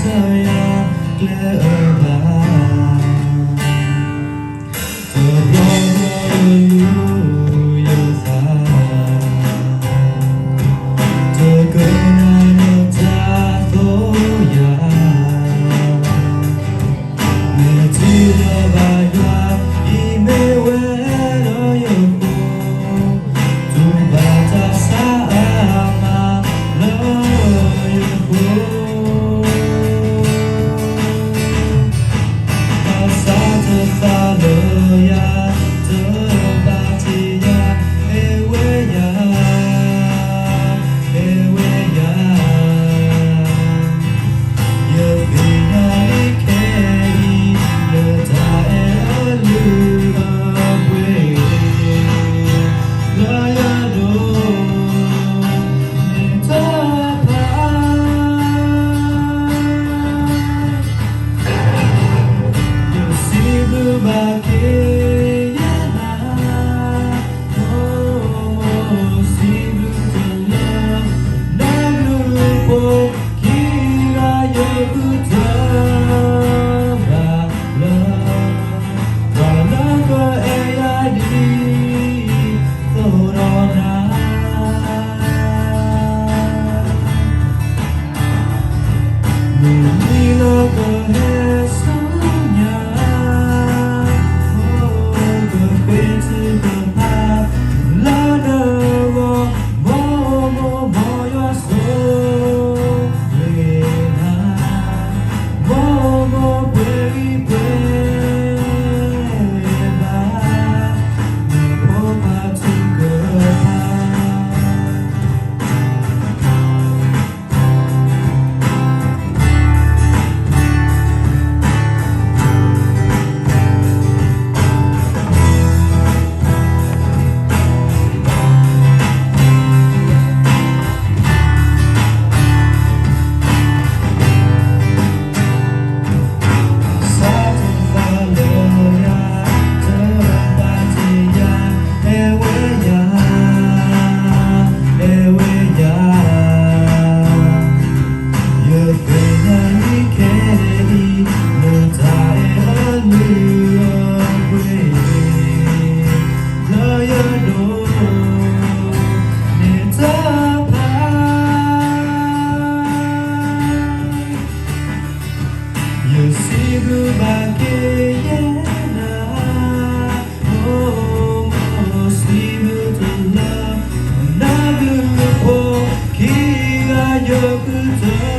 ယၤကျဲအဘၣ်, တဘျီဘျီယလူၤယသး, တကနၣ်နတၢ်သိၣ်ယၤ, နထံၣ်လၢၤဘၣ်ယွၤ အံၤမ့ၢ်ဝဲလၢယဃိ, တူၢ်ဘၣ်တၢ်ဆါအါမးလၢယဃိ, ဘၣ်ဆၣ်တသးလၢယၤ တဘၣ်တ့ၢ်ယၤ, ဟဲဝဲယၤ, ဟဲဝဲယၤ, ယသ့ၣ်ညါလံခဲအံၤ လၢတၢ်အဲၣ်အလုၢ်အပှ့ၤ လၢယဒိးန့ၢ်တၢ်ဖး ယစံးဘျုးဘၣ်က့ၤယဲနၤ, မိၢ်မိၢ်စံးဘျုးတလၢ နဘျုးဖိခံဂၤယဃုထၢဘၣ်လၢ ပှၤလၢကအဲၣ်ယၤဒ်သိးဒီးနၤ မုၢ်နံၤလၢကဟဲဆူညါ, ကဃ့ထုကဖၣ်လၢနဂီၢ်, မိၢ်မိၢ်မ်ယွၤဆိၣ်ဂ့ၤနၤ, မိၢ်မိၢ်ပှဲၤဂံၢ်ပှဲၤဘါ, နဖိခွါထုကဖၣ် ဘၣ်ဆၣ်တသးလၢယၤ, တဘၣ်တ့ၢ်ယၤ, ဟဲဝဲယၤ, ဟဲဝဲယၤ, ယသ့ၣ်ညါလံခဲအံၤ လၢတၢ်အဲၣ်အလုၢ်အပှ့ၤ လၢယဒိးန့ၢ်တၢ်ဖး ယစံးဘျုးဘၣ်က့ၤယဲနၤ, မိၢ်မိၢ်စံးဘျုးတလၢ, နဘျုးဖိခံဂၤယဃုထၢ